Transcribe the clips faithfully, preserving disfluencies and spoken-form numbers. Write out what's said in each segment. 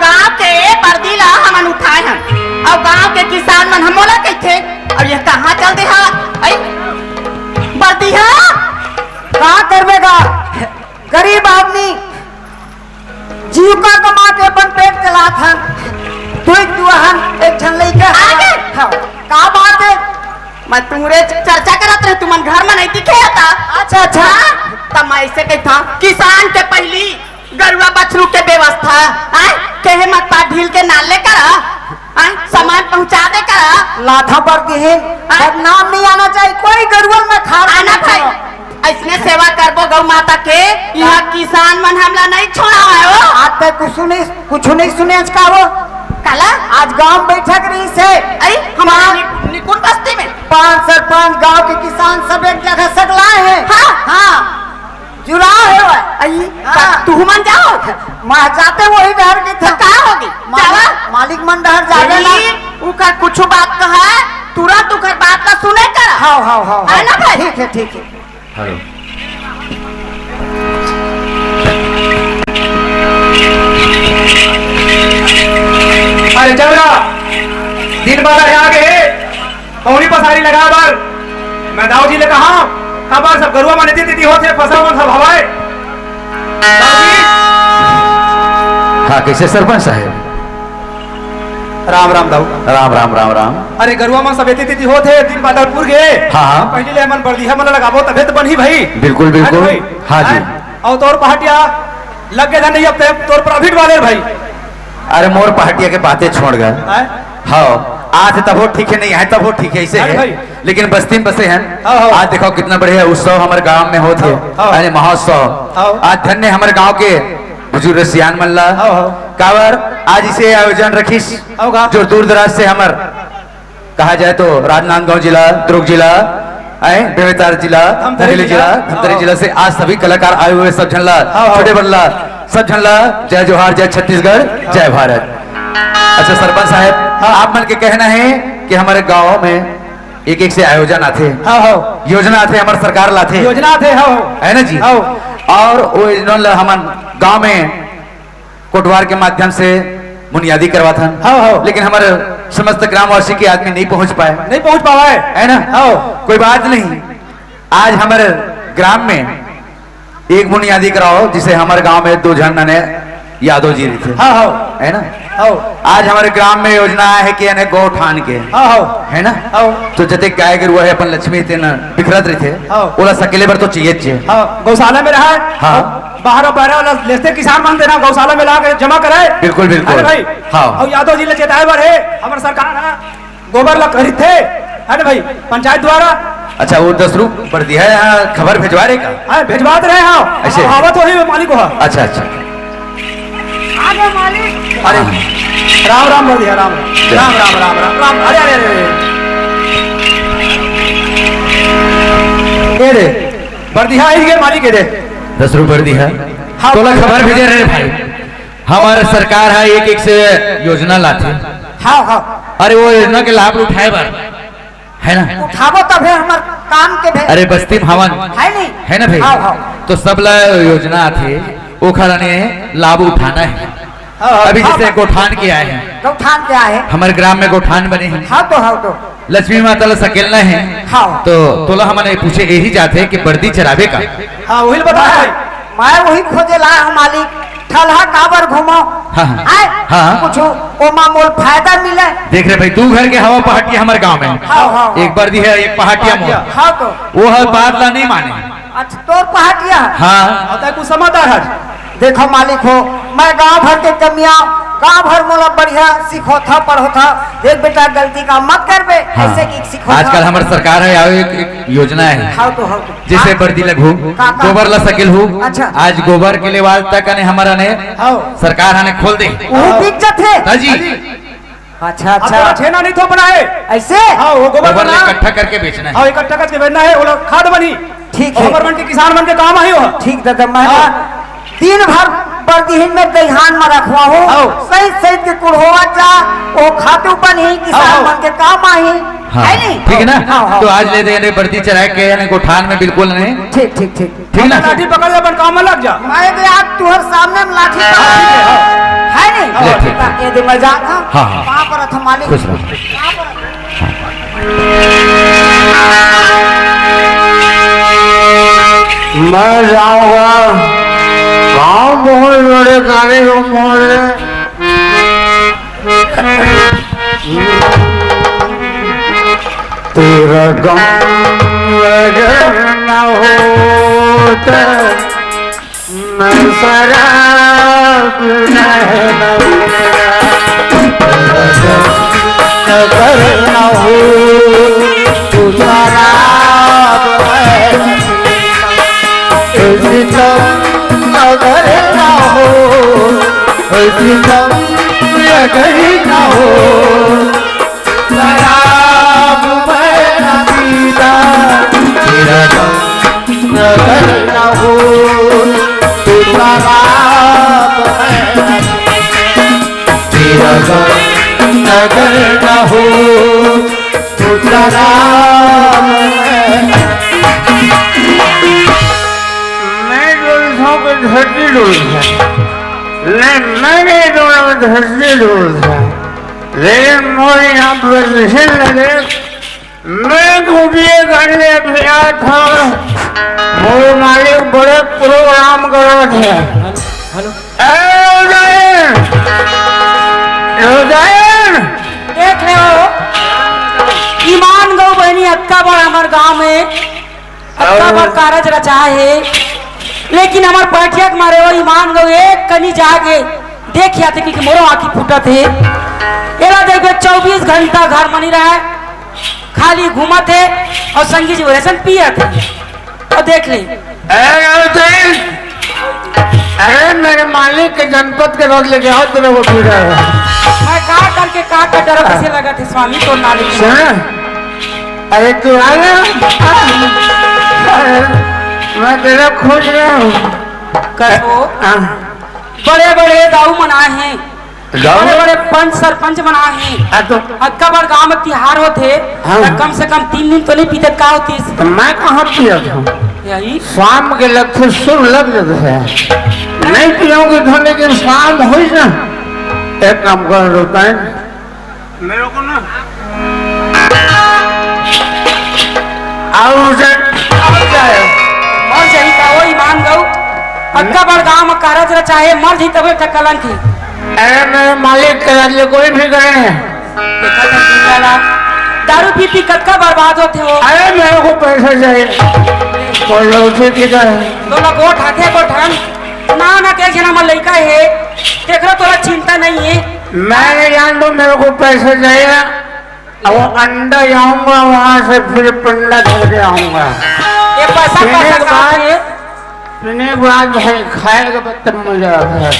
गांव के बरदी ला हमन उठाए हन, अउ गांव के किसान मन हमोला कहिथे, अउ ये कहां चल दे हा? अई बरदी हा, का करबे गा? गरीब आदमी जीविका कमा के अपन पेट चलात हन। तू एक दुआ हन, एक झन लइका हन। आगे। हाँ, का बात है? मैं तुमरे चर्चा करत रहे, तुमन घर में नहीं दिखे था। अच्छा, अच्छा। हाँ, त मैं ऐसे कहता, किसान के पहली गरुआ बछरू के व्यवस्था, आय, कहे मत पा ढील के नाले करा, आय, सामान पहुंचा दे करा। लाथा पर दिहिन, आय। बदनाम नहीं आना चाहिए, कोई गरुआ में खार आना नहीं भाई। चाहिए। ऐसने सेवा करबो गौ माता के, इहाँ किसान मन हमला नहीं छोड़ावय ओ। आज तक कुछ नहीं, कुछ नहीं सुने आज का वो। काला? आज गांव बैठक रहिसे। अई, हमारे हाँ। नि-, निकुन बस्ती में। पांच सरपंच, गांव के किसान सब एक जगह सगला हे। हाँ। हाँ। जुड़ा हे वो। अई, हाँ। त तुहू मन जाओ। मैं जाते वही डहर के था। का होगे? मालिक, जावा। मालिक मन डहर जावे ना। अई, उकर कुछ बात कहा, तुरंत उकर बात ला सुने कर। हाँ, हाँ, हाँ, हाँ। है ना भाई? ठीक है, ठीक है। हेलो। अरे चल रहा, दिन बादर यहाँ के है, पौनी पसारी लगा बर। मैं दाऊ जी ले कहा, काबर सब गरुआ मन इतनी तिथि होत हे, फसल मन सब हवाए। दाऊ जी। हाँ, कैसे सरपंच साहब? राम राम दाऊ। राम राम, राम राम। अरे गरुआ मन सब एती तेती होत हे, दिन बादर पुर गे। हाँ, हाँ। पहली ले हमन बरदिहा मन लगाबो तभे तो बनही भाई। बिल्कुल, है ना बिल्कुल। भाई? हाँ जी। हैं? अउ तोर पहाटिया लग गे धन नहीं अब ते तोर profit वाले भाई। अरे मोर पहाटिया के बातें छोड़ गा। हैं? हाँ, आज तभो ठीक है, नहीं है तभो ठीक है, ऐसे अरे है। भाई। लेकिन बस्ती में बसे हैं। हाँ, हाँ। आज देखो कितना बढ़िया उत्सव हमारे गांव में होत हे। हाँ, हाँ। अरे महोत्सव। हाँ। आज धन्य हमारे गांव के बुजुर्ग सियान मन ला। हाँ, हाँ। काबर आज इसे आयोजन रखिस, हाँ, हाँ। जो दूर दराज से हमर, कहा जाए तो राजनांदगांव जिला, दुर्ग जिला, आए, बेमेतरा जिला, धमतरी मुंगेली जिला, जिला, धमतरी हाँ। जिला से आज सभी कलाकार आए हुए, सब झन ला, हाँ, हाँ। छोटे बड़ ला, सब झन ला, जय जोहार, जय छत्तीसगढ़, हाँ। जय भारत। अच्छा सरपंच साहब, हाँ। आप मन के कहना है कि हमारे गांव में एक एक से आयोजन आथे, हाँ, हाँ। योजना आथे, हमर सरकार लाथे, योजना आथे, हाँ, हाँ। है ना जी? हाँ। और वो योजना ला हमन गांव में कोटवार के माध्यम से बुनियादी करवाथन, हाँ, हाँ। लेकिन हमारे समस्त ग्रामवासी के आदमी नहीं पहुंच पाए, नहीं पहुंच पावे। है ना? हाँ। कोई बात नहीं, आज हमारे ग्राम में एक बुनियादी कराओ, जिसे हमारे गांव में दो झन नने यादव जी रहिथे। हाँ, हाँ। है ना? हाँ। आज हमारे ग्राम में योजना आय हे कि यानी गौठान के। हाँ, हाँ। है ना? हाँ। तो जते गाय गरुवा हे अपन लक्ष्मी तेन बिखरत रहिथे। हाँ। ओला सकेले बर तो चाहिए, चाहिए। हाँ, गौशाला में रहा है। हाँ। बाहर और बाहर वाला लेते किसान मन देना, गौशाला में ला के जमा कराए। बिल्कुल, बिल्कुल। अरे भाई। हाँ। और यादव जी ले चेताए बर हे, हमारे सरकार है। गोबर ला खरीदथे, है ना भाई, पंचायत द्वारा। अच्छा, वो दस रूप बरदिहा यहाँ खबर भेजवा रहे का? हाँ, भेजवात रहे, हाँ। ऐसे? आवत वही मालिक हो। अच्छा, अच्छा। आगे मालिक। अरे, हाँ। राम राम बरदिहा, राम राम। जय। राम राम, राम राम, राम। अरे, अरे, अरे, अरे। ये रे, बरदिहा आई गे मालिक, ये रे। दस रूप बरदिहा। हाँ। तोला खबर भेजे रहे भाई। हमार सरकार ह एक एक से योजना लाथे। हाँ, हाँ। अरे वो योजना के लाभ उठाए बर, है ना? उठाबो तभे हमर काम के भे-, अरे बस्ती में हवन। है नहीं? है ना भाई? हाँ, हाँ। तो सब ला योजना आथे, ओखर ने लाभ उठाना है। हाँ, हाँ, अभी हाँ, जैसे हाँ। गौठान के आए हैं। गौठान के आए हैं। हमारे ग्राम में गौठान बने हैं। हाँ तो, हाँ तो। लक्ष्मी माता ला सकेलना है। हाँ। तो तोला हमन पूछे यही जाथे कि बरदी चराबे का? हाँ, वही बता भाई। मैं वही खोजे ला हूँ मालिक, ठलहा काबर घूमो? हाँ, हाँ। आय? हाँ, हाँ। कुछ ओमा मोल फायदा मिले? देख रहे भाई, दू घर के हवा पहाटिया हमारे गांव में। हाँ, हाँ, हाँ। एक बरदी है, एक पहाटिया मोर। हाँ तो। वो हर बात ला नहीं माने। अच्छा, तोर पहाटिया? हाँ। और तै कुछ समझदार है। देखो मालिक हो, मैं गांव भर के कमिया, गांव भर मोला बढ़िया सिखोथा, पढ़ोथा। देख बेटा, गलती का मत करबे, हाँ। ऐसे की सिखोथा। आजकल हमार सरकार है, आवे एक, एक योजना है। हाँ तो, हाँ तो। जैसे हाँ। बरदी लगू, का, का? गोबर ला सकेल हूँ। अच्छा। आज गोबर के लिए आज तक ने हमारा ने हाँ। सरकार ने खोल दे। वो बिक जाथे। हाँ जी। अच्छा, अब अच्छा। थोड़ा छेना नहीं थोपना है। ऐसे? हाँ, वो गोबर गोबर ला ना। इकट्ठा करके बेचना है। हाँ, इकट्ठा करके बेचना है, वो लोग खाद बनी। ठीक और है। हमर मन के किसान मन के काम आही हो। ठीक दादा, मैं हाँ। दिन भर बरदिहिन में दईहान में रखवा हो। हाँ। सही, सही के कुड़होवत जा, वो खातू बनी, किसान हाँ। मन के काम आही। हाँ। है नहीं? ठीक है ना? हाँ, हाँ। तो आज ले दे, बरदी चराए के, यानी गोठान में बिल्कुल नहीं। ठीक, ठीक, ठीक। ठीक ना? लाठी पकड़ के अपन काम में लग जा। मैं भी आज तुहर सामने में लाठी पकड़ के, हाँ। है नहीं? ले, ठीक, ठीक। ये दे, मैं जात हँव। हाँ, हाँ। पाँव परत हँव मालिक। खुश रहो। मैं जाऊंगा गांव, बहुत बड़े कार्यक्रम हो रहे। तेरा गम अगर न होता, मैं शराब न पीता। अगर न हो, तो शराब मैं न पीता। सितम अगर न हो, सितम अगर न हो, शराब मैं न पीता। तेरा गम अगर न हो, तो शराब मैं न पीता। तेरा गम अगर न हो, तो शराब मैं। मैं डोलथँव कि धरती डोलथे? नहीं, मैं नहीं डोलँव, धरती डोलथे। लेकिन मोर यहाँ प्रदर्शन लगे, मैं कुटिया घर ले भेजा था, मोर मालिक बड़े प्रोग्राम करत हे। हेलो। ए उदयन, उदयन। देख ले हो, ईमान गऊ बहिनी, अतका बड़ हमर गांव में अतका बड़ कारज रचाय हे, लेकिन हमर पैठिया के मारे वो ईमान गऊ एक कनी जाके देख आथे कि मोरो आँखी फूटत हे। एला देखबे, चौबीस घंटा घर म नइ रहय, खाली घूमत हे अउ संगी जी वैसन पियत हे। अउ देख ले। अरे, अरे, अरे, मेरे मालिक के जनपद के रोज लेके आओ तेरे को पी रहा है। मैं का करके का कर डरा, कैसे लगत हे स्वामी तोर मालिक? सुन, अरे तू आ गया, मैं तेरा खोज रहा हूँ। कसो? हाँ। बड़े बड़े दाऊ मन आए हे, गाँव? बड़े बड़े पंच सरपंच मन आए हे। हाँ तो? अतका बड़ गाँव में तिहार होथे, हाँ। त कम से कम तीन दिन तो नइ पीते, का होतिस? तो मैं कहाँ पियत हँव? यही। शाम के लगथे, सुर लग जाथे। नहीं पियँव तो, लेकिन शाम होइस ना, एक काम कर, रुक। मेरे को ना, अउ उसे, अउ जाए। मर जाही का वो ईमान गऊ? अतका बड़ गाँव में कारज रचाय हे, मर जाही तभे त कलंक हे। अरे मेरे मालिक, तेरा लिए कोई भी करे। देखा था दुनिया ला, दारू पी पी कतका बर्बाद होथे वो। अरे मेरे को पैसा चाहिए। बोल लो, उसे भी करे। तोला गोठ आथे, गोठन। ना, ना, के झन हमर लइका हे, तेकरो तोला चिंता नहीं हे। मैं नहीं जान दूँ, मेरे को पैसा चाहिए। अब वो अंडा जाऊंगा, वहां से फिर पंडा धर के आऊंगा। ये पैसा, पीने पैसा के कहाँ बाद, से? पीने के बाद भाई, खाए के बाद तब मजा आता है।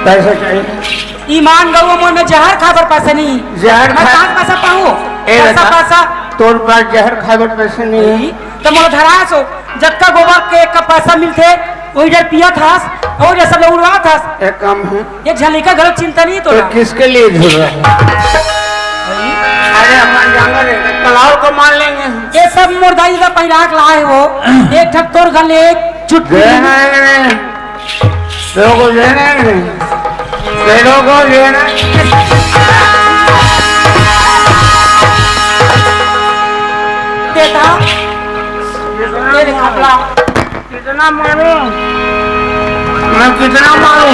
पैसा चाहिए। ईमान गऊ, मोर में जहर खाए बर पैसा नहीं। जहर मैं खाए कहाँ से पैसा पाऊँ? ए पैसा, बेटा, पैसा। तोर पास जहर खाए बर पैसा नहीं है। नहीं, तो मोला धरा सो, जतका गोबर के एक का पैसा मिलथे, वही डर पियत हस, और ये सब लोग उड़वात हस। एक काम है। एक झन लइका घलो चिंता नहीं तो तोला। किसके लिए झूल रहा है? अरे, अपन जांगर है, कलाव को मार लेंगे। ये सब मोर दाई का पहिराक लाए हो। एक ठक तोर घर ले, एक चुटकी देना है कि नहीं? तेरे को देना है कि नहीं? तेरे को देना है? देता। ये खपला। कितना मारूं? मैं कितना मारूं?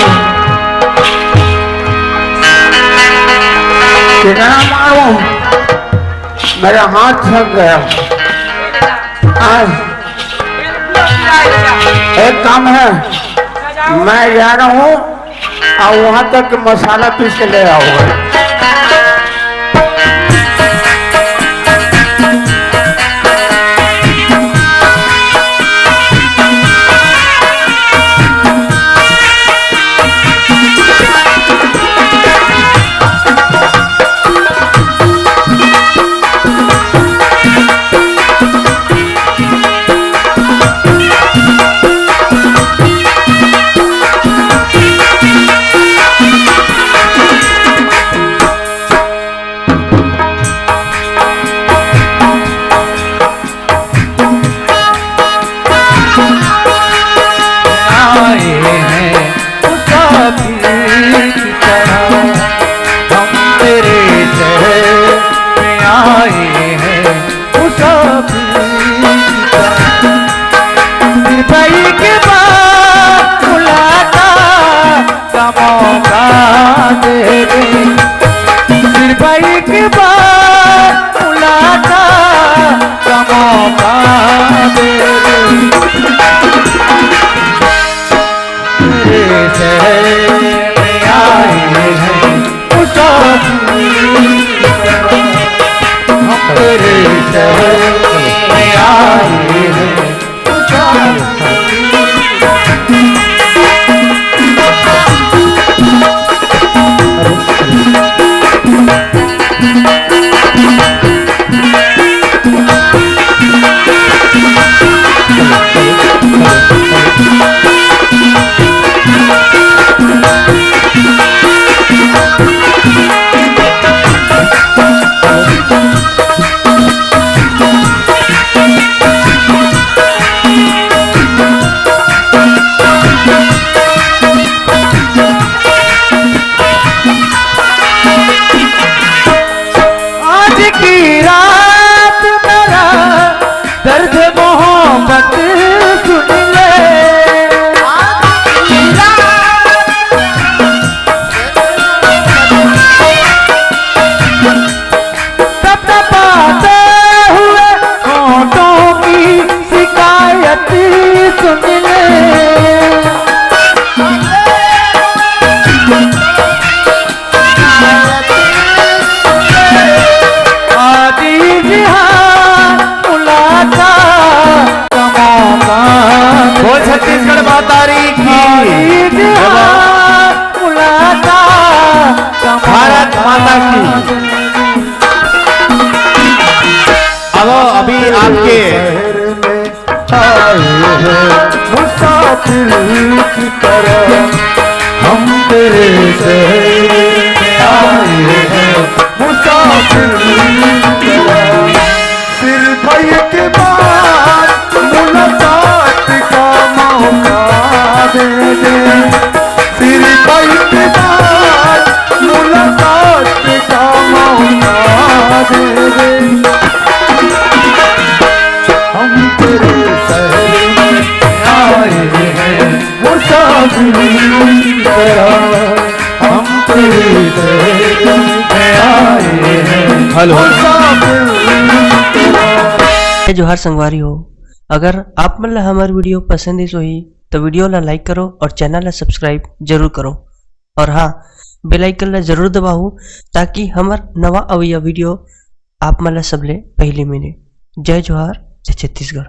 कितना मारूं? मेरा हाथ थक गया। आज एक काम है, मैं जा रहा हूँ और वहां तक मसाला पीस के ले आऊंगा। आज की रात मेरा दर्द मोहब्बत सुन ले। आज की रात तपतपाते हुए होठों की शिकायत सुन ले। आज इजहार मुलाकात का मौका बोल छत्तीसगढ़ माता री की। आज इजहार मुलाकात का भारत माता की। अब अभी आपके शहर में आए हैं मुसाफिर की तरह, हम तेरे शहर में आए हैं मुसाफिर की तरह। सिर्फ एक बार मुलाकात का मौका दे दे, सिर्फ एक बार मुलाकात का मौका दे दे। हम तेरे शहर में आए हैं मुसाफिर की तरह, हम तेरे शहर में आए हैं हेलो। मुसाफिर की तरह। जय जोहार संगवारी हो, अगर आप मन ला हमर वीडियो पसंद आइस होही, तो वीडियो ला लाइक करो और चैनल ला सब्सक्राइब जरूर करो। और हाँ, बेल आइकन ला जरूर दबाओ, ताकि हमर नवा अवइया वीडियो आप मन ला सबले पहली मिले। जय जोहार, जय छत्तीसगढ़।